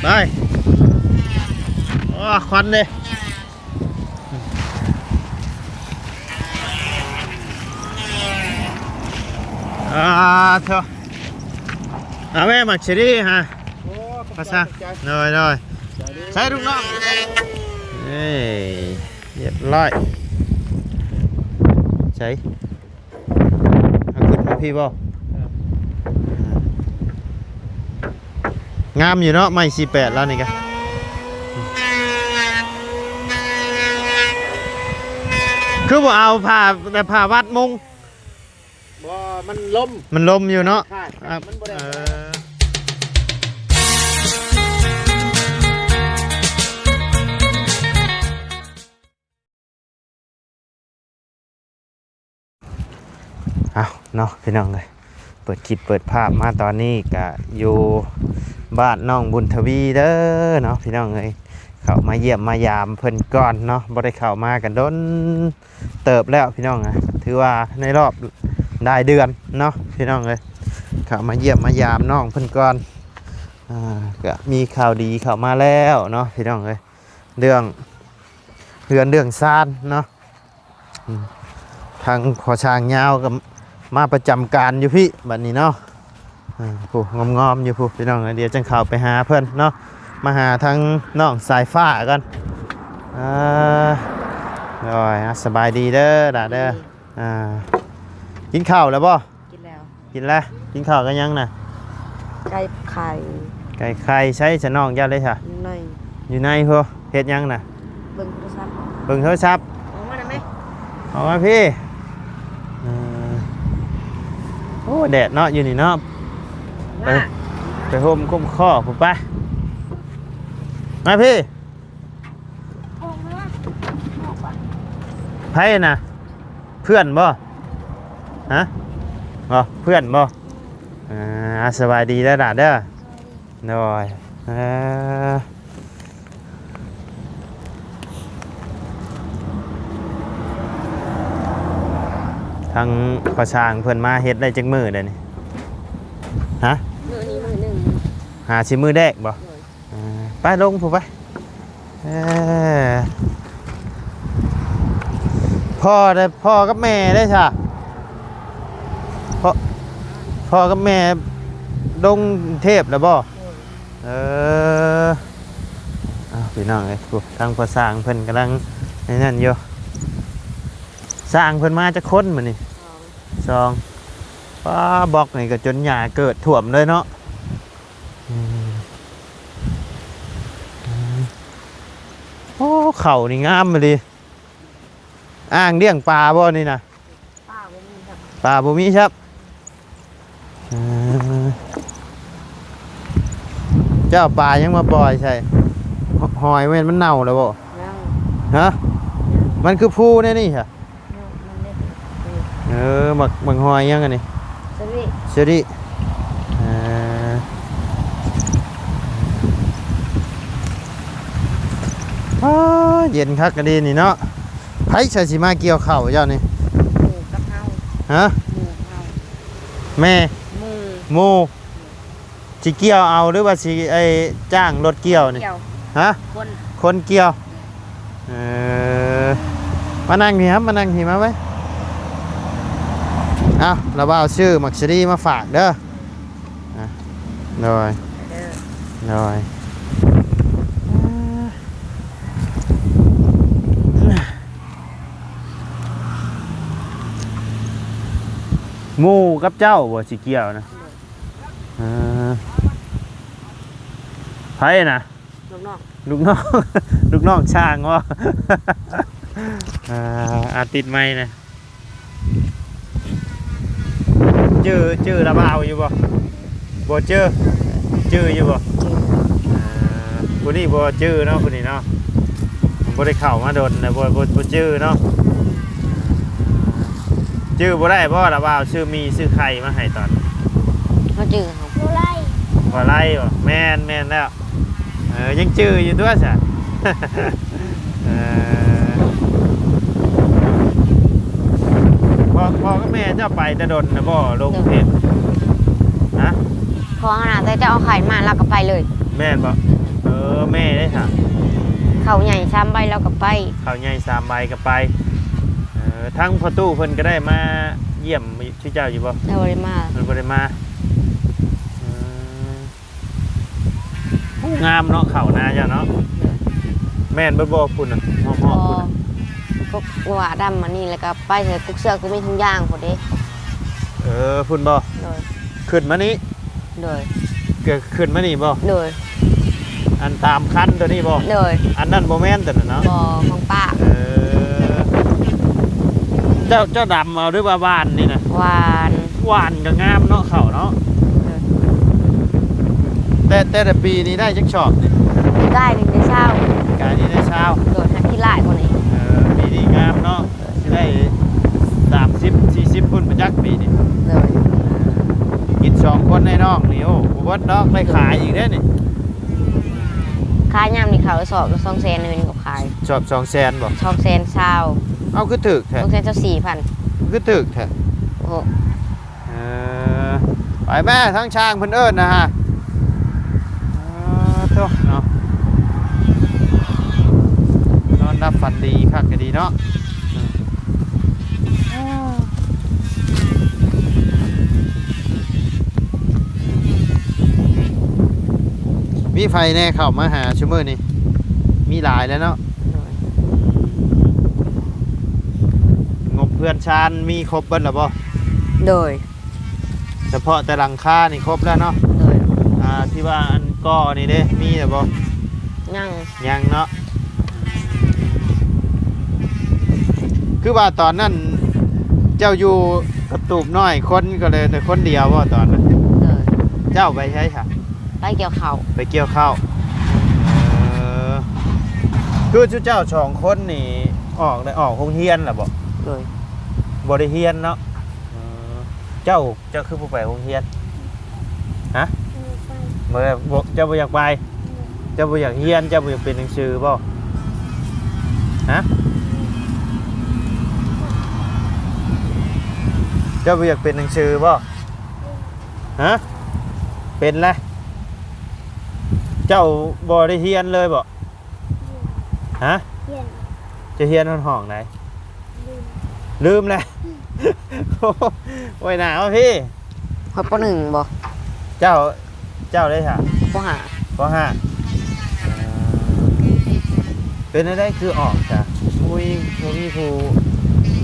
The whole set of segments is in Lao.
ໄປ. ໂອ້ ຄວັນເດ້. ອາ ໂທ້ ເອົາແມ່ ໝາກເຊີຣີຫາ. ໂອ້ ຂອບໃຈ ພາສາ ຂອບໃຈ. ໂດຍ ໂດຍ. ໃສ່ລູກນ້ອງ. ເອີຍ ຮຽບຮ້ອຍ. ໃສ່ ເອົາຂຶ້ນມາພີ້ບໍ່? ເອີ ງາມຢູ່ເນາະ ໄມ້ສີ່ແປດລາວນີ້ກະ. ຄືບໍ່ເອົາຜ້າ ແບບຜ້າວັດມຸງ? ບໍ່ ມັນລົມ ມັນລົມຢູ່ເນາະ. ຂາດ ອ່າ ມັນບໍ່ໄດ້ ເອີ. ເອົາເນາະ ພີ່ນ້ອງເອີຍ, ເປີດຄລິບເປີດພາບມາຕອນນີ້ກະຢູ່ບ້ານນ້ອງບຸນທະວີເດີເນາະ ພີ່ນ້ອງເອີຍ. ເຂົ້າມາຢ້ຽມມາຢາມເພິ່ນກ່ອນເນາະ, ບໍ່ໄດ້ເຂົ້າມາກັນດົນເຕີບແລ້ວ ພີ່ນ້ອງເອີຍ, ຖືວ່າໃນລອບຫຼາຍເດືອນເນາະ ພີ່ນ້ອງເອີຍ. ເຂົ້າມາຢ້ຽມມາຢາມນ້ອງເພິ່ນກ່ອນ. ອ່າ ກະມີຂ່າວດີເຂົ້າມາແລ້ວເນາະ ພີ່ນ້ອງເອີຍ, ເລື່ອງເຮືອນເລື່ອງຊານເນາະ. ອືມ ທາງພໍ່ຊ່າງຍາວກໍມາປະຈຳການຢູ່ພີ້ບັດນີ້ເນາະ. ເອີ ຜູ້ງອມໆຢູ່ພຸ້ນ ພີ່ນ້ອງເອີຍ. ດຽວຈັ່ງເຂົ້າໄປຫາເພິ່ນເນາະ, ມາຫາທາງນ້ອງສາຍຟ້າກ່ອນ. ເອີ ໂດຍ ສະບາຍດີເດີຫຼ້າເດີ. ອ່າ ກິນເຂົ້າແລ້ວບໍ່? ກິນແລ້ວ. ກິນແລ້ວ. ກິນເຂົ້າກັບຫຍັງນະ? ໄກ່ໄຂ່. ໄກ່ໄຂ່. ໃສຊະ ນ້ອງເຈົ້າເດ້ຊະ? ຢູ່ໃນ ຢູ່ໃນພຸ້ນ. ເຮັດຫຍັງນະ? ເບິ່ງໂທລະສັບ. ເບິ່ງໂທລະສັບ. ອອກມາໄດ້ໄໝ? ອອກມາພີ້. ເອີ ໂອ້ ແດດເນາະ ຢູ່ນີ້ເນາະ. ໄປ ໄປໂຮມກົ້ມຄໍ້ພຸ້ນໄປ. ມາພີ້. ໃຜນະ? ເພື່ອນບໍ່? ຮະ? ບໍ່ ເພື່ອນບໍ່? ອ່າ ສະບາຍດີເດີຫຼ້າເດີ. ໂດຍ. ເອີ ທາງພໍ່ຊ່າງເພິ່ນມາເຮັດໄດ້ຈັກມື້ແລ້ວນີ້? ຮະ? ມື້ນີ້ມື້ໜຶ່ງ. ຫາຊິມື້ແລກບໍ່? ໂດຍ. ອ່າ ໄປລົງພຸ້ນໄປ. ເອີ ພໍ່ເດ້ ພໍ່ກັບແມ່ເດ້ຊະ? ພໍ່ ພໍ່ກັບແມ່ລົງກຸງເທບແລ້ວບໍ່? ໂດຍ. ເອີ ເອົາ ພີ່ນ້ອງເອີຍ ທາງພໍ່ຊ່າງເພິ່ນກຳລັງໃນນັ້ນຢູ່. ຊ່າງເພິ່ນມາຈັກຄົນມື້ນີ້? ສອງ. ສອງ. ປ້າ ບລັອກນີ້ກໍຈົນຫຍ້າເກີດຖ້ວມເລີຍເນາະ. ອືມ ອືມ ໂອ້ ເຂົ້ານີ້ງາມອີ່ຫຼີ. ອ່າງລ້ຽງປາບໍ່ນີ້ນະ? ປາບໍ່ມີຄັບ ປາບໍ່ມີຄັບ. ເອີ ເຈົ້າເອົາປາຫຍັງມາປ່ອຍໃສ່? ຫ- ຫອຍແມ່ນມັນເນົ່າແລ້ວບໍ່? ຍັງ. ຮະ? ຍັງ. ມັນຄືພູແນວນີ້ຫະ? ເອີ ໝາກ ໝາກຫອຍຫຍັງອັນນີ້? ເຊີຣີ. ເຊີຣີ. ເອີ ອ້າ ເຢັນຄັກກະດີນີ້ເນາະ. ໃຜໃສ່ຊິມາກ່ຽວເຂົ້າເຈົ້ານີ້? ໝູ່ກັບເຮົາ. ຮະ? ໝູ່ເຮົາ. ແມ່? ໝູ່. ໝູ່. ຊິກ່ຽວເອົາ ຫຼືວ່າຊິ ໄອ້ ຈ້າງລົດກ່ຽວນີ້? ກ່ຽວ. ຮະ? ຄົນ ຄົນກ່ຽວ. ເອີ ມານັ່ງນີ້ຄັບ ມານັ່ງນີ້ ມາໄວ້. ເອົາ ລະບ່າວຊື້ໝາກສາລີມາຝາກເດີ. ອ່ະ ໂດຍ ເດີ ໂດຍ. ໝູ່ກັບເຈົ້າບໍ່ຊິກ່ຽວນະ? ເອີ ໃຜນະ? ລູກນ້ອງ ລູກນ້ອງ ລູກນ້ອງຊ່າງບໍ່? ເອີ ອາ ຕິດໄມນະ. ຈື່ ຈື່ລາວບ່າວຢູ່ບໍ່? ບໍ່ຈື່. ຈື່ຢູ່ບໍ່? ຈື່. ອ່າ ຜູ້ນີ້ບໍ່ຈື່ເນາະ ຜູ້ນີ້ເນາະ. ບໍ່ໄດ້ເຂົ້າມາດົນແລ້ວ ບໍ່ ບໍ່ ບໍ່ຈື່ເນາະ. ຈື່ບໍ່ໄດ້ບໍ່ ລາວບ່າວຊື້ໝີ່ຊື້ໄຂ່ມາໃຫ້ຕອນ? ບໍ່ຈື່. ບໍ່ໄດ້ ບໍ່ໄດ້ບໍ່? ແມ່ນ ແມ່ນແລ້ວ. ເອີ ຍັງຈື່ຢູ່ຕົວະຊະ. ເອີ ພໍ່ ພໍ່ກັບແມ່ເຈົ້າໄປແຕ່ດົນນະບໍ່ ລົງເທບ? ຮະ? ພໍ່ຫັ້ນນະ ແຕ່ເຈົ້າເອົາໄຂ່ມາ ລາວກໍໄປເລີຍ. ແມ່ນບໍ່? ເອີ ແມ່ເດ້ຫາ? ເຂົ້າໃຫຍ່ສາມໃບລາວກໍໄປ. ເຂົ້າໃຫຍ່ສາມໃບກໍໄປ. ເອີ ທາງພໍ່ຕູ້ເພິ່ນກໍໄດ້ມາຢ້ຽມ ຊື່ເຈົ້າຢູ່ບໍ່? ເພິ່ນບໍ່ໄດ້ມາ. ເພິ່ນບໍ່ໄດ້ມາ. ອືມ ໂອ້ ງາມເນາະ ເຂົ້ານາເຈົ້າເນາະ. ແມ່ນເບິດບໍ່ ພຸ້ນນະ ຮອບໆ ພຸ້ນນະ? ບໍ່ ກົກຫວ້າດຳອັນນີ້ ແລ້ວກໍໄປໃສ່ກົກເຊືອກ ກໍມີທຸງຢາງພຸ້ນເດ້. ເອີ ພຸ້ນບໍ່? ໂດຍ. ຂຶ້ນມານີ້? ໂດຍ. ກໍຂຶ້ນມານີ້ບໍ່? ໂດຍ. ອັນຕາມຄັນຕົວນີ້ບໍ່? ໂດຍ. ອັນນັ້ນບໍ່ແມ່ນຕົວນັ້ນເນາະ? ບໍ່ ຂອງປ້າ. ເອີ ເຈົ້າ ເຈົ້າດຳເອົາ ຫຼືວ່າຫວ່ານນີ້ນະ? ຫວ່ານ. ຫວ່ານກໍງາມເນາະ ເຂົ້າເນາະ. ໂດຍ. ແຕ່ ແຕ່ລະປີນີ້ໄດ້ຈັກຊອບນີ້? ປີກາຍນີ້ໄດ້ຊາວ. ປີກາຍນີ້ໄດ້ຊາວ. ໂດຍ. ຫາກິນຫຼາຍກວ່ານີ້. ເອີ ປີນີ້ງາມເນາະ. ຊິໄດ້ສາມສິບ ສີ່ສິບພຸ້ນ ບໍ່ຈັກປີນີ້. ໂດຍ. ກິນສອງຄົນໃນນ້ອງນີ້ ໂອ້ ບໍ່ເບິດດອກ ໄດ້ຂາຍອີກເດ້ນີ້. ຂາຍຍາມນີ້ເຂົ້າສອບລະສອງແສນ ນີ້ກໍຂາຍ. ສອບສອງແສນບໍ່? ສອງແສນຊາວ. ເອົ້າ ຄືຖືກແທ້? ສອງແສນຊາວສີ່ພັນ. ຄືຖືກແທ້? ໂອ້ໂຫ. ເອີ ໄປແມ່ ທາງຊ່າງເພິ່ນເອີ້ນນະຮະ. ເອີ ໂທ້ເນາະ ນອນຫຼັບຝັນດີຄັກກະດີເນາະ. ເອີ ມີໃຜແດ່ເຂົ້າມາຫາຊຸມື້ນີ້? ມີຫຼາຍແລ້ວເນາະ. ໂດຍ. ງົບເຮືອນຊານມີຄົບເບິດແລ້ວບໍ່? ໂດຍ. ສະເພາະແຕ່ຫຼັງຄານີ້ຄົບແລ້ວເນາະ? ໂດຍ. ອ່າ ທີ່ວ່າອັນກໍ່ນີ້ເດ້ ມີແລ້ວບໍ່? ຍັງ. ຍັງເນາະ. ຄືວ່າຕອນນັ້ນເຈົ້າຢູ່ກະຕູບນ້ອຍ ຄົນກໍເລີຍແຕ່ຄົນດຽວບໍ່ຕອນນັ້ນ? ໂດຍ. ເຈົ້າໄປໃສຊະ? ໄປກ່ຽວເຂົ້າ. ໄປກ່ຽວເຂົ້າ. ເອີ ຄືຊຸເຈົ້າສອງຄົນນີ້ອອກ ໄດ້ອອກໂຮງຮຽນແລ້ວບໍ່? ໂດຍ. ບໍ່ໄດ້ຮຽນເນາະ. ເອີ ເຈົ້າ ເຈົ້າຄືບໍ່ໄປໂຮງຮຽນ? ຮະ? ບໍ່ໄປ. ບໍ່ ເຈົ້າບໍ່ຢາກໄປ? ເຈົ້າບໍ່ຢາກຮຽນ ເຈົ້າບໍ່ຢາກເປັນໜັງສືບໍ່? ຮະ? ເຈົ້າບໍ່ຢາກເປັນໜັງສືບໍ່? ຮະ? ເປັນແຫຼະ. ເຈົ້າບໍ່ໄດ້ຮຽນເລີຍບໍ່? ຮະ? ຮຽນ. ເຈົ້າຮຽນຮອດຫ້ອງໃດ? ລືມ ລືມແລ້ວ. ໂອ້ຍ ໜ້າມາພີ້. ຮອດ ປໍໜຶ່ງ ບໍ່? ເຈົ້າ ເຈົ້າເດ້ຊະ? ປໍຫ້າ. ປໍຫ້າ. ເປັນແນວໃດຄືອອກຊະ? ບໍ່ມີ ບໍ່ມີຜູ້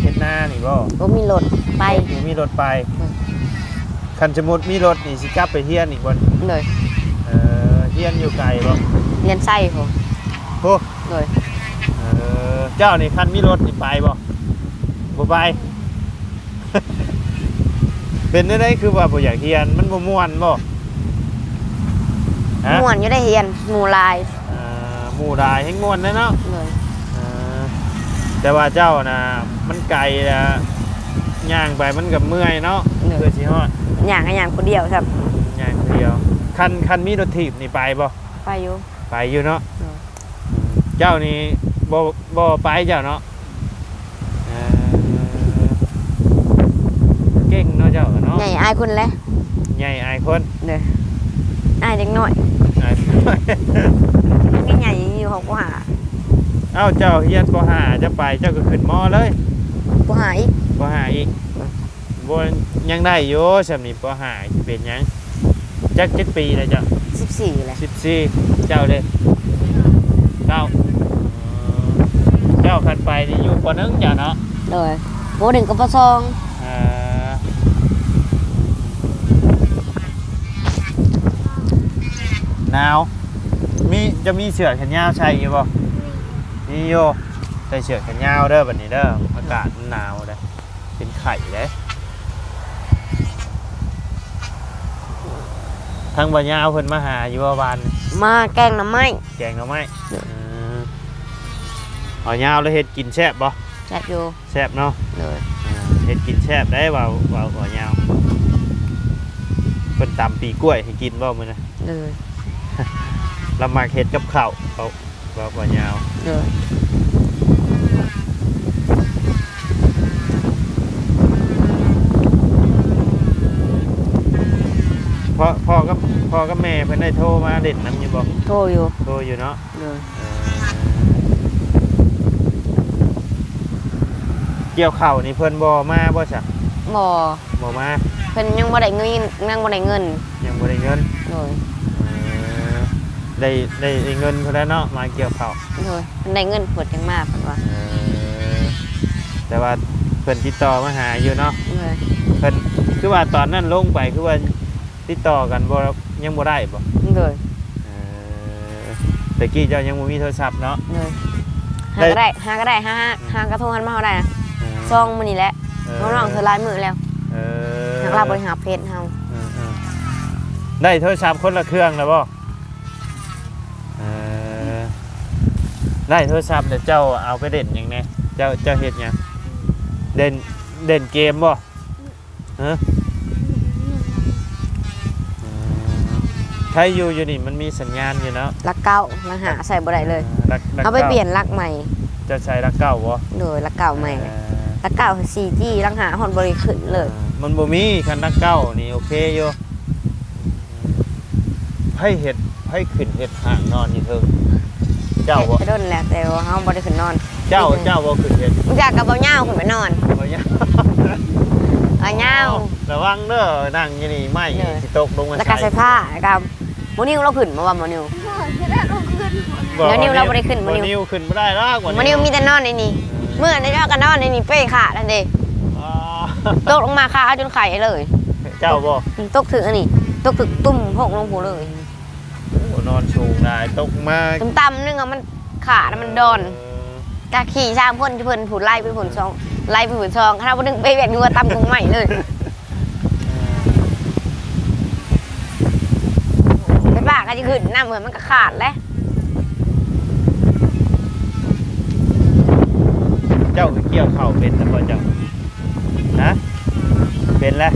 ເຮັດນານີ້ບໍ່? ບໍ່ມີລົດໄປ. ບໍ່ມີລົດໄປ. ອືມ. ຄັນສົມມຸດມີລົດນີ້ຊິກັບໄປຮຽນອີກບໍ່? ໂດຍ. ເອີ ຮຽນຢູ່ໄກບໍ່? ຮຽນໄຊພຸ້ນ. ໂອ້. ໂດຍ. ເອີ ເຈົ້ານີ້ຄັນມີລົດນີ້ໄປບໍ່? ບໍ່ໄປ. ເປັນແນວໃດຄືວ່າບໍ່ຢາກຮຽນ? ມັນບໍ່ມ່ວນບໍ່? ຮະ? ມ່ວນຢູ່ໄດ໋ ຮຽນ ໝູ່ຫຼາຍ. ເອີ ໝູ່ຫຼາຍແຮ່ງມ່ວນແດ່ເນາະ. ໂດຍ. ເອີ ແຕ່ວ່າເຈົ້ານະ ມັນໄກລະ ຍ່າງໄປມັນກໍເມື່ອຍເນາະ. ໂດຍ. ເພື່ອຊິຮອດ ຍ່າງກໍຍ່າງຜູ້ດຽວຊ້ຳ. ຍ່າງຜູ້ດຽວ. ຄັນ ຄັນມີລົດຖີບນີ້ໄປບໍ່? ໄປຢູ່. ໄປຢູ່ເນາະ. ໂດຍ. ເຈົ້ານີ້ບໍ່ ບໍ່ໄປເຈົ້າເນາະ. ເອີ ເກັ່ງເນາະເຈົ້າເນາະ. ໃຫຍ່ອາຍຄົນແຫຼະ. ໃຫຍ່ອາຍຄົນ. ໂດຍ. ອາຍເດັກນ້ອຍ. ອາຍເດັກນ້ອຍ. ມີໃຫຍ່ຢູ່ ຮອດ ປໍຫ້າ. ເອົ້າ ເຈົ້າຮຽນ ປໍຫ້າ ເຈົ້າໄປ ເຈົ້າກໍຂຶ້ນ ມໍ ເລີຍ. ປໍຫ້າອີກ. ປໍຫ້າອີກ. ໂດຍ. ບໍ່ ຍັງໄດ້ຢູ່ ຊ່ຳນີ້ ປໍຫ້າ ຊິເປັນຫຍັງ? ຈັກ ຈັກປີແລ້ວເຈົ້າ? ສິບສີ່ແຫຼະ. ສິບສີ່. ເຈົ້າເດ້? ເກົ້າ. ເຈົ້າຄັນໄປນີ້ຢູ່ ປໍໜຶ່ງ ເຈົ້າເນາະ? ໂດຍ. ປໍໜຶ່ງກັບ ປໍສອງ. ເອີ ໜາວ. ມີ ເຈົ້າມີເສື້ອແຂນຍາວໃສ່ຢູ່ບໍ່? ມີຢູ່. ໃສ່ເສື້ອແຂນຍາວເດີ ບັດນີ້ເດີ ອາກາດມັນໜາວເດ້. ເປັນໄຂ້ເດ້. ທາງບ່າວຍາວເພິ່ນມາຫາຢູ່ວ່າວານ? ມາແກງໜໍ່ໄມ້. ແກງໜໍ່ໄມ້. ໂດຍ. ເອີ ບ່າວຍາວລາວເຮັດກິນແຊບບໍ່? ແຊບຢູ່. ແຊບເນາະ. ໂດຍ. ເຮັດກິນແຊບໄດ໋ ບ່າວ ບ່າວ ບ່າວຍາວ. ເພິ່ນຕຳປີກ້ວຍໃຫ້ກິນບໍ່ມື້ນັ້ນ? ໂດຍ. ລາວມັກເຮັດກັບເຂົ້າ ເຂົາ ວ່າ ວ່າຍາວ. ໂດຍ. ພໍ່ ພໍ່ກັບ ພໍ່ ກັບແມ່ເພິ່ນໄດ້ໂທມາຫຼິ້ນນຳຢູ່ບໍ່? ໂທຢູ່ ໂທຢູ່ເນາະ. ໂດຍ. ເອີ ກ່ຽວເຂົ້ານີ້ເພິ່ນບໍ່ມາບໍ່ຊະ? ບໍ່ ບໍ່ມາ. ເພິ່ນຍັງບໍ່ໄດ້ເງິນ ຍັງບໍ່ໄດ້ເງິນ ຍັງບໍ່ໄດ້ເງິນ. ໂດຍ. ເອີ ໄດ້ ໄດ້ ໄດ້ເງິນພຸ້ນແຫຼະເນາະ ມາກ່ຽວເຂົ້າ. ໂດຍ. ເພິ່ນໄດ້ເງິນພຸ້ນຈັ່ງມາ ເພິ່ນວ່າ. ເອີ ແຕ່ວ່າເພິ່ນຕິດຕໍ່ມາຫາຢູ່ເນາະ. ໂດຍ. ເພິ່ນ ຄືວ່າຕອນນັ້ນລົງໄປ ຄືວ່າຕິດຕໍ່ກັນບໍ່ ຍັງບໍ່ໄດ້ບໍ່? ໂດຍ. ເອີ ແຕ່ກີ້ເຈົ້າຍັງບໍ່ມີໂທລະສັບເນາະ. ໂດຍ. ຫາກໍໄດ້ ຫາກໍໄດ້ ຫາ ຫາກໍໂທຫາມາເຮົາໄດ້ນະ. ເອີ ຊ່ວງມື້ນີ້ແຫຼະ. ເອີ ນ້ອງໆ ເທື່ອຫຼາຍມື້ແລ້ວ. ເອີ ຫາກລາວບໍ່ໄດ້ຮັບເຟສເຮົາ. ເອີ ເອີ ໄດ້ໂທລະສັບຄົນລະເຄື່ອງແລ້ວບໍ່? ເອີ ໄດ້ໂທລະສັບແລ້ວເຈົ້າເອົາໄປຫຼິ້ນຫຍັງແດ່? ເຈົ້າ ເຈົ້າເຮັດຫຍັງ? ເລ່ນ ເລ່ນເກມບໍ່? ຮະ? ເອີ ໃຜຢູ່ ຢູ່ນີ້ມັນມີສັນຍານຢູ່ເນາະ. ຫຼັກເກົ້າ ຫຼັກຫ້າໃຊ້ບໍ່ໄດ້ເລີຍ. ເອີ ຫຼັກ ຫຼັກ ເຮົາໄປປ່ຽນຫຼັກໃໝ່. ເຈົ້າໃຊ້ຫຼັກເກົ້າບໍ່? ໂດຍ ຫຼັກເກົ້າໃໝ່. ເອີ ຫຼັກເກົ້າ ສີ່ຈີ ຫຼັກຫ້າຮອດບໍ່ໄດ້ຂຶ້ນເລີຍ. ເອີ ມັນບໍ່ມີ ຄັນຫຼັກເກົ້ານີ້ໂອເຄຢູ່. ໃຜເຮັດ ໃຜຂຶ້ນເຮັດຫ້າງນອນຢູ່ເທິງ? ເຈົ້າບໍ່? ເຮັດແຕ່ດົນແລ້ວ ແຕ່ວ່າເຮົາບໍ່ໄດ້ຂຶ້ນນອນ. ເຈົ້າ ເຈົ້າບໍ່ຂຶ້ນເຮັດ? ຢາກກັບເບົາຍາວຂຶ້ນໄປນອນ. ເບົາຍາວ ເບົາຍາວ ລະວັງເດີ ນັ່ງຢູ່ນີ້ໄມ້ ໂດຍ ຊິຕົກລົງມາໃສ່. ແລ້ວກໍໃສ່ຜ້າ ແລ້ວກໍ ໝໍນິວລາວຂຶ້ນບໍ່ວ່າ ໝໍນິວ? ບໍ່ ເທື່ອແລກລາວຂຶ້ນ. ບໍ່ ເຈົ້ານິວລາວບໍ່ໄດ້ຂຶ້ນ. ໝໍນິວ ໝໍນິວຂຶ້ນບໍ່ໄດ້ດອກ. ໝໍນິວ ໝໍນິວມີແຕ່ນອນໃນນີ້. ເອີ ເມື່ອໃດເຮົາກໍນອນໃນນີ້ ເປ້ຂາດຫັ້ນເດ້. ອໍ ຕົກລົງມາຂາເຮົາຈົນໄຂ້ເລີຍ. ເຈົ້າບໍ່? ຕົກຖືກອັນນີ້ ຕົກຖືກຕຸ້ມໂພກລົງພຸ້ນເລີຍ. ໂອ້ ນອນສູງຫຼາຍ ຕົກມາ ຕ່ຳໆໜຶ່ງອະ ມັນຂາດ ມັນດອນ. ເອີ ກະຂີ່ສາມຄົນ ເພິ່ນຜູ້ໄລ່ໄປພຸ້ນສອງ ໄລ່ໄປພຸ້ນສອງ ຄັນເຮົາບໍ່ດຶງໄປແວ່ນຫົວ ຕຳກົງໄມ້ເລີຍ. ໄຟຟ້າກໍຊິຂຶ້ນນຳ ມັນກໍຂາດແຫຼະ. ເຈົ້າຄືກ່ຽວເຂົ້າເປັນນະບໍ່ເຈົ້າ? ຮະ? ເປັນແລ້ວ.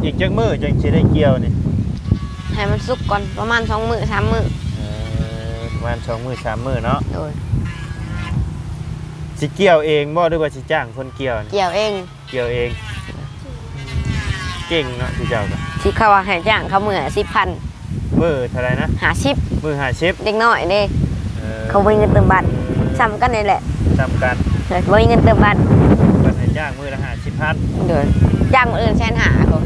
ອີກຈັກມື້ຈັ່ງຊິໄດ້ກ່ຽວນີ້? ໃຫ້ມັນສຸກກ່ອນ ປະມານສອງມື້ສາມມື້. ເອີ ປະມານສອງມື້ສາມມື້ເນາະ. ໂດຍ. ຊິກ່ຽວເອງບໍ່ ຫຼືວ່າຊິຈ້າງຄົນກ່ຽວນີ້? ກ່ຽວເອງ. ກ່ຽວເອງ. ເກັ່ງເນາະ ເຈົ້າກໍ ທີ່ເຂົາວ່າໃຫ້ຈ້າງເຂົາມື້ລະສິບພັນ. ມື້ເທົ່າໃດນະ? ຫ້າສິບ. ມື້ຫ້າສິບ ເດັກນ້ອຍເດ້. ເອີ ເຂົາບໍ່ມີເງິນເຕີມບັດ ສ່ຳກັນນີ້ແຫຼະ ສ່ຳກັນ. ເອີ ບໍ່ມີເງິນເຕີມບັດ ເພິ່ນໃຫ້ຈ້າງມື້ລະຫ້າສິບພັນ. ໂດຍ. ຈ້າງມື້ອື່ນແສນຫ້າພຸ້ນ.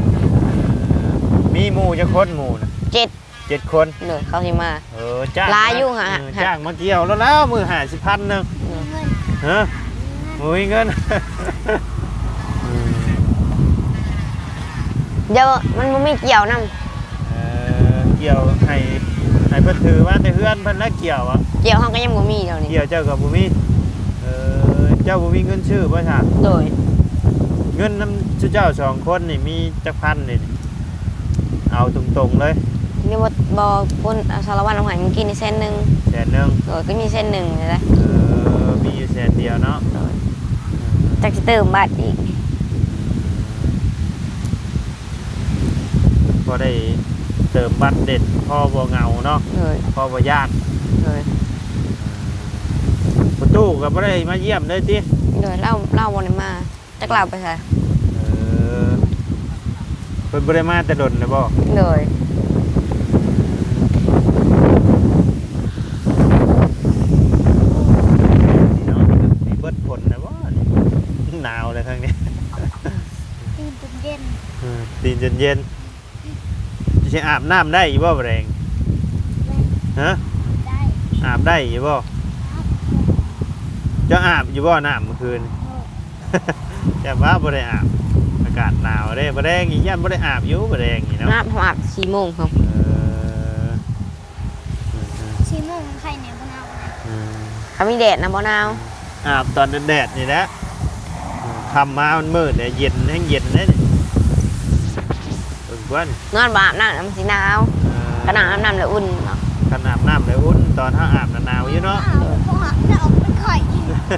ມີໝູ່ຈັກຄົນ? ໝູ່ນະ ເຈັດ. ເຈັດຄົນ. ໂດຍ. ເຂົາຊິມາ. ເອີ ຈ້າງຫຼາຍຢູ່ຫະ. ເອີ ຈ້າງມາກ່ຽວແລ້ວ ແລ້ວມື້ຫ້າສິບພັນໜຶ່ງ. ໂດຍ. ຮະ? ບໍ່ມີເງິນ. ອືມ ດຽວມັນບໍ່ມີກ່ຽວນຳ. ເອີ ກ່ຽວໃຫ້ ໃຫ້ເພິ່ນຖືມາແຕ່ເຮືອນເພິ່ນແລ້ວກ່ຽວອະ. ກ່ຽວເຮົາກໍຍັງບໍ່ມີດຽວນີ້. ກ່ຽວເຈົ້າກໍບໍ່ມີ. ເອີ ເຈົ້າບໍ່ມີເງິນຊື້ບໍ່ຊະ? ໂດຍ. ເງິນນຳຊຸເຈົ້າສອງຄົນນີ້ມີຈັກພັນເດນີ້? ເອົາຕົງໆເລີຍ. ມີໝົດບໍ່? ຄົນ ອາ ສາລະວັນເອົາໃຫ້ມື້ກີ້ນີ້ແສນໜຶ່ງ. ແສນໜຶ່ງ. ໂດຍ. ກໍມີແສນໜຶ່ງນີ້ແຫຼະ. ເອີ ມີຢູ່ແສນດຽວເນາະ. ໂດຍ. ເອີ ຈັກຊິເຕີມບັດອີກ. ພໍໄດ້ເຕີມບັດເດັດ ພໍບໍ່ເຫງົາເນາະ. ໂດຍ. ພໍບໍ່ຢ້ານ. ໂດຍ. ພໍ່ຕູ້ກໍບໍ່ໄດ້ມາຢ້ຽມເລີຍຕິ? ໂດຍ. ລາວ ລາວບໍ່ໄດ້ມາ ຈັກລາວໄປໃສ. ເອີ ເພິ່ນບໍ່ໄດ້ມາແຕ່ດົນແລ້ວບໍ່? ໂດຍ. ນີ້ເນາະ ນີ້ເບິດຝົນແລ້ວບໍ່ນີ້? ໜາວແລ້ວທາງນີ້. ຕີນຈົນເຢັນ. ເອີ ຕີນຈົນເຢັນ. ຊິອາບນ້ຳໄດ້ຢູ່ບໍ່ບາດແລງ? ຮະ? ໄດ້. ອາບໄດ້ຢູ່ບໍ່? ເຈົ້າອາບຢູ່ບໍ່ນ້ຳມື້ຄືນ? ໂດຍ. ຢ້ານວ່າບໍ່ໄດ້ອາບ ອາກາດໜາວເດ້ ບາດແລງນີ້ຢ້ານບໍ່ໄດ້ອາບຢູ່ ບາດແລງນີ້ເນາະ. ອາບ ເຮົາອາບສີ່ໂມງເຮົາ. ເອີ ສີ່ໂມງໄຄແດ່ ບໍ່ໜາວປານໃດ. ອືມ ຖ້າມີແດດນະບໍ່ໜາວ. ອືມ ອາບຕອນແດດໆນີ້ແຫຼະ. ອືມ ຄ່ຳມາມັນມືດແລ້ວ ເຢັນ ແຮງເຢັນເດ້ນີ້. ເບິ່ງກ່ອນ ນອນບໍ່ອາບນ້ຳມັນຊິໜາວ. ເອີ ຄັນອາບນ້ຳແລ້ວອຸ່ນເນາະ. ຄັນອາບນ້ຳແລ້ວອຸ່ນ ຕອນເຮົາອາບນະໜາວຢູ່ເນາະ. ເອີ ບໍ່ອາບແລ້ວເປັນໄຂ້ອີກ. ເອີ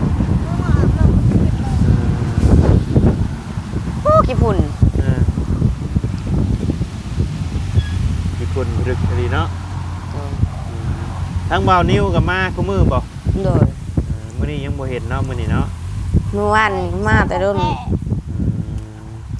ໂອ້ ຂີ້ຝຸ່ນ. ເອີ ຂີ້ຝຸ່ນລຶກອີ່ຫຼີເນາະ. ໂດຍ. ອືມ ທາງບ່າວນິວກໍມາຄູ່ມື້ບໍ່? ໂດຍ. ເອີ ມື້ນີ້ຍັງບໍ່ເຫັນເນາະ ມື້ນີ້ເນາະ. ມື້ວານມາແຕ່ດົນ. ອືມ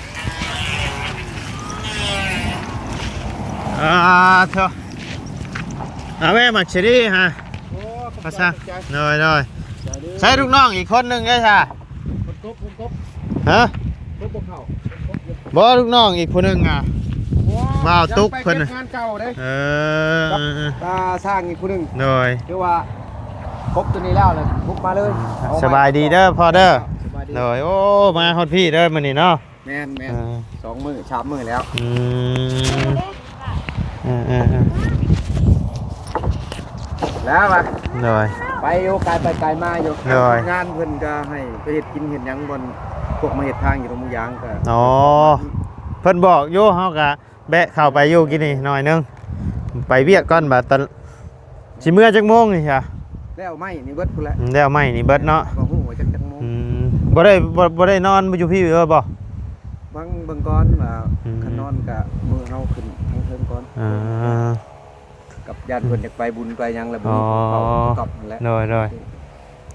ອ່າ ໂທ້ ເອົາແມ່ໝາກເຊີຣີຮະ ໂອ້ ຂອບໃຈ ພາສາ ຂອບໃຈ ໂດຍໆ ໃຊ້ລູກນ້ອງອີກຄົນໜຶ່ງເດ້ຊະ ຄົນກົບ ຄົນກົບ ຮະ ຄົນບໍ່ເຂົ້າ ຄົນກົບຢູ່ ບໍ່ ລູກນ້ອງອີກຜູ້ໜຶ່ງອ່ະ ໂອ້ ບ່າວຕຸກເພິ່ນ ຍັງໄປເກັບງານເກົ່າເດ້ ເອີ ກັບ ອ່າ ຊ່າງອີກຜູ້ໜຶ່ງ ໂດຍ ຄືວ່າຄົບຕົວນີ້ແລ້ວລະ ບຸກມາເລີຍ ເອົາ ສະບາຍດີເດີພໍ່ເດີ ສະບາຍດີ ໂດຍ ໂອ້ ມາຮອດພີ້ເດີມື້ນີ້ເນາະ ແມ່ນໆ ເອີ ສອງມື້ສາມມື້ແລ້ວ ອືມ ເອີໆໆ ແລ້ວວ່າ ໂດຍ ໄປຢູ່ ກາຍໄປກາຍມາຢູ່ ໂດຍ ງານເພິ່ນກໍໃຫ້ໄປເຮັດກິນເຮັດຫຍັງບ່ອນພວກມາເຮັດທາງຢູ່ດອງມຸງຢາງກໍ ອໍ ເພິ່ນບອກຢູ່ ເຮົາກໍແບະເຂົ້າໄປຢູ່ກີ້ນີ້ໜ້ອຍໜຶ່ງ ໄປວຽກກ່ອນ ບາດຕອນ ຊິເມືອຈັກໂມງນີ້ຊະ? ແລ້ວໄມ້ນີ້ເບິດພຸ້ນແຫຼະ ອືມ ແລ້ວໄມ້ນີ້ເບິດເນາະ ບໍ່ຮູ້ວ່າຈັກ ຈັກໂມງ ອືມ ບໍ່ໄດ້ ບໍ່ ບໍ່ໄດ້ນອນຢູ່ພີ້ເອີບໍ່? ເບິ່ງ ເບິ່ງກ່ອນວ່າ ອືມ ຄັນນອນກະມື້ເຮົາຂຶ້ນທາງເທິງກ່ອນ ອ່າ ກັບຢ້ານເພິ່ນ ອືມ ຢາກໄປບຸນໄປຫຍັງແລ້ວ ອໍ ບໍ່ມີຜູ້ເຝົ້າປະກອບຫັ້ນແຫຼະ ໂດຍ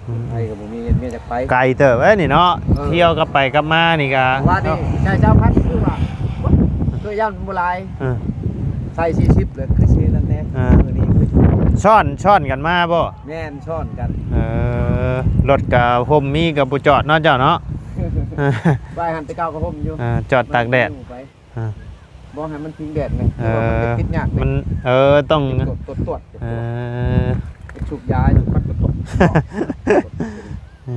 ໆ ອືມ ໄປກໍບໍ່ມີເຮັດວຽກ ຢາກໄປ ໄກເຕີບເດ້ນີ້ເນາະ ເອີ ທ່ຽວກັບໄປກັບມານີ້ກະ ວ່ານີ້ໃຊ້ຊາວພັນຄືວ່າ ຄືຢ້ານບໍ່ຫຼາຍ ເອີ ໃສ່ສີ່ສິບເລີຍ ຄືຊິນັ້ນແດ່ ເອີ ມື້ນີ້ຄືຊ້ອນ ຊ້ອນກັນມາບໍ່? ແມ່ນ ຊ້ອນກັນ ເອີ ລົດກະຮົ່ມມີກະບໍ່ຈອດເນາະເຈົ້າເນາະ ໄວ້ຫັ້ນແຕ່ເກົ່າກໍຮົ່ມຢູ່ ເອີ ຈອດຕາກແດດ ມັນຢູ່ໄປ ເອີ ບໍ່ໃຫ້ມັນພິງແດດແມ່ນ ເອີ ມັນເປັນພິດຍາກເດ້ ມັນ ເອີ ຕ້ອງ ເປັນຕົວດ ຕົວດ ຕົວດ ເອີ ເປັນສູບຢາຢູ່ ມັນກໍຕົກ ເອີ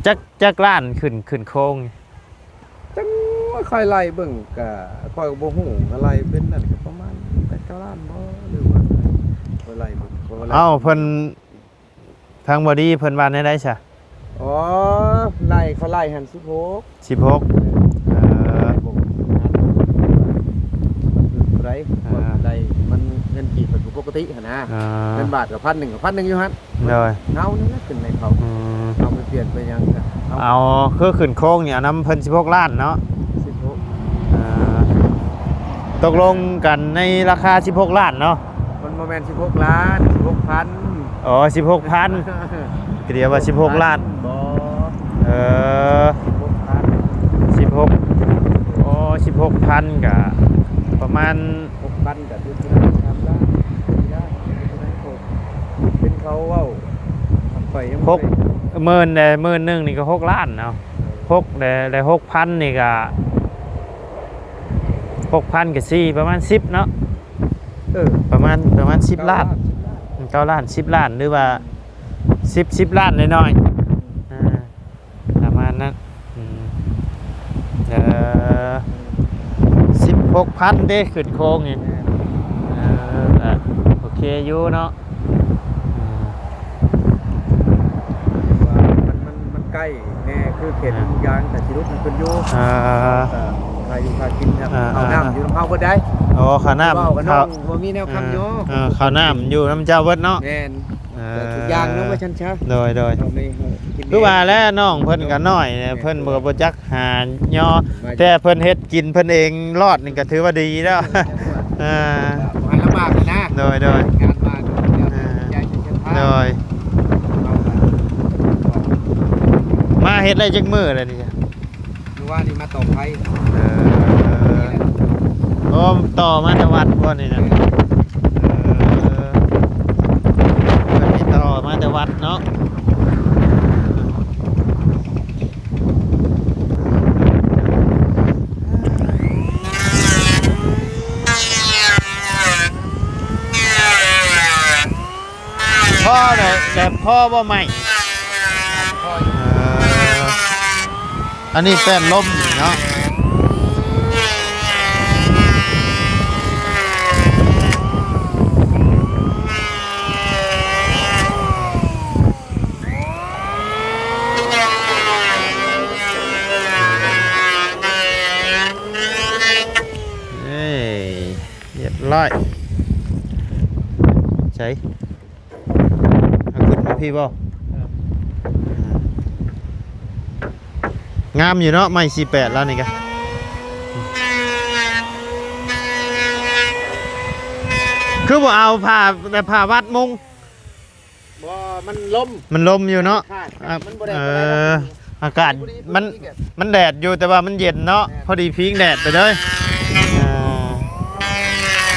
ຈັກ ຈັກລ້ານຂຶ້ນ ຂຶ້ນໂຄງນີ້? ຈັ່ງວ່າຂ້ອຍໄລ່ເບິ່ງກະ ຂ້ອຍກໍບໍ່ຮູ້ ກໍໄລ່ເປັນນັ້ນກໍປະມານແປດເກົ້າລ້ານບໍ່ ຫຼືວ່າຂ້ອຍໄລ່ເບິ່ງ ຂ້ອຍໄລ່ ເອົ້າ ເພິ່ນ ທາງບໍ່ດີເພິ່ນວ່າແນວໃດຊະ? ອໍ ໄລ່ ເຂົາໄລ່ຫັ້ນສິບຫົກ ສິບຫົກ ເອີ ເອີ ບໍ່ ມັນຢູ່ເທົ່າໃດ ອ່າ ໄລ່ ມັນເງິນກີບເພິ່ນບໍ່ປົກກະຕິຫັ້ນນະ ອ່າ ເງິນບາດກໍພັນໜຶ່ງ ກໍພັນໜຶ່ງຢູ່ຫັ້ນ ໂດຍ ເຮົານີ້ນະຂຶ້ນໃຫ້ເຂົາ ອືມ ເຮົາໄປປ່ຽນໄປຫຍັງກໍເອົາ ເອົາ ຄືຂຶ້ນໂຄງນີ້ເອົານຳເພິ່ນສິບຫົກລ້ານເນາະ ສິບຫົກ ອ່າ ຕົກລົງກັນໃນລາຄາສິບຫົກລ້ານເນາະ ມັນບໍ່ແມ່ນສິບຫົກລ້ານ ສິບຫົກພັນ ອໍ ສິບຫົກພັນ ກະດຽວວ່າສິບຫົກລ້ານ ບໍ່ ເອີ ສິບຫົກພັນ ສິບຫົກ ໂອ້ ສິບຫົກພັນກະປະມານ ຫົກພັນກະຖືວ່າສາມລ້ານ ສີ່ລ້ານ ເປັນເຂົາເວົ້າ ຂ້ອຍຍັງບໍ່ໄດ້ ຫົກ ໝື່ນແດ່ ໝື່ນໜຶ່ງນີ້ກໍຫົກລ້ານເນາະ ເອີ ຫົກແດ່ ແລ້ວຫົກພັນນີ້ກະ ຫົກພັນກະສີ່ ປະມານສິບເນາະ ເອີ ປະມານ ປະມານສິບລ້ານ ເກົ້າລ້ານ ສິບລ້ານ ເກົ້າລ້ານ ສິບລ້ານ ຫຼືວ່າສິບ ສິບລ້ານໜ້ອຍໆ ອ່າ ປະມານນັ້ນ ອືມ ເອີ ສິບຫົກພັນເດ້ ຂຶ້ນໂຄງນີ້ ເອີ ກໍໂອເຄຢູ່ເນາະ ອືມ ວ່າມັນ ມັນ ມັນໃກ້ແນ່ ຄືເຂດ ອ່າ ດອງຢາງ ກໍຊິຫຼຸດນຳເພິ່ນຢູ່ ອ່າ ກໍຄ່າຢູ່ຄ່າກິນ ອ່າ ເຂົ້ານ້ຳ ອ່າ ຢູ່ນຳເຮົາເບິດໄດ໋ ອໍ ຄ່ານ້ຳ ເວົ້າກັນ ເຂົ້າ ບໍ່ມີແນວຄຳ ອ່າ ຫຍໍ້ ເອີ ເຂົ້ານ້ຳຢູ່ນຳເຈົ້າເບິດເນາະ ແມ່ນ ເອີ ແຕ່ທຸກຢ່າງເນາະ ວ່າຊັ້ນຊະ ໂດຍໆ ເຮົາມີ ເຮົາກິນ ຄືວ່າແຫຼະ ນ້ອງເພິ່ນກໍນ້ອຍ ແມ່ນ ເພິ່ນກໍບໍ່ຈັກຫາຫຍໍ້ ແຕ່ເພິ່ນເຮັດກິນເພິ່ນເອງລອດນີ້ກໍຖືວ່າດີແລ້ວ ເອີ ບໍ່ໃຫ້ລຳບາກນະ ໂດຍໆ ງານມາກໍແລ້ວແຕ່ໃຈສິເຮັດພາ ໂດຍ ມາເຮັດໄດ້ຈັກມື້ແລ້ວນີ້? ມື້ວານນີ້ມາຕໍ່ໄຟ ເອີ ໂອ້ ຕໍ່ມາແຕ່ວັດບໍ່ນີ້ນະ ເອີ ເພິ່ນຕິດຕໍ່ມາແຕ່ວັດເນາະ ພໍແລ້ວ ແບບພໍບໍ່ໄໝ້ ພໍຢູ່ ເອີ ອັນນີ້ແປ້ນລົມເນາະ ເອີ ຮຽບຮ້ອຍ ໃສ ເອົາຂຶ້ນມາພີ້ບໍ່? ເອີ ອ່າ ງາມຢູ່ເນາະ ໄມ້ສີ່ແປດລາວນີ້ກະ ຄືບໍ່ເອົາຜ້າ ແບບຜ້າວັດມຸງ? ບໍ່ ມັນລົມ ມັນລົມຢູ່ເນາະ ມັນບໍ່ໄດ້ ອ່າ ປານໃດດອກ ເອີ ອາກາດ ມັນ ມັນແດດຢູ່ ແຕ່ວ່າມັນເຢັນເນາະ ແມ່ນ ພໍດີພິງແດດໄປເລີຍ ອ່າ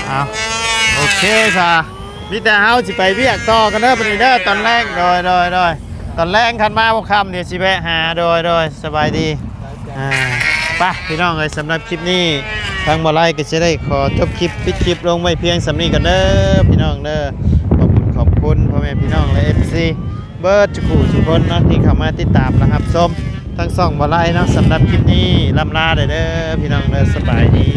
ເອົາ ໂອເຄຊະ ມີແຕ່ເຮົາຊິໄປວຽກຕໍ່ກັນເດີ ບັດນີ້ເດີ ຕອນແລງ ໂດຍ ໂດຍ ໂດຍ ຕອນແລງຄັນມາບໍ່ຄ່ຳ ດຽວຊິແວະຫາ ໂດຍ ໂດຍ ສະບາຍດີ ອ່າ ໄປພີ່ນ້ອງເອີຍ ສຳລັບຄລິບນີ້ ທາງບໍ່ໄລກໍຊິໄດ້ຂໍຈົບຄລິບ ປິດຄລິບລົງໄວ້ພຽງສ່ຳນີ້ກ່ອນເດີ ພີ່ນ້ອງເດີ ຂອບຄຸນ ຂອບຄຸນພໍ່ແມ່ພີ່ນ້ອງ ແລະ ເອັຟຊີ ເບິດທຸກຜູ້ທຸກຄົນເນາະ ທີ່ເຂົ້າມາຕິດຕາມ ແລະ ຮັບຊົມທາງຊ່ອງບໍ່ໄລເນາະ ສຳລັບຄລິບນີ້ ລ່ຳລາໄດ້ເດີ ພີ່ນ້ອງເດີ ສະບາຍດີ.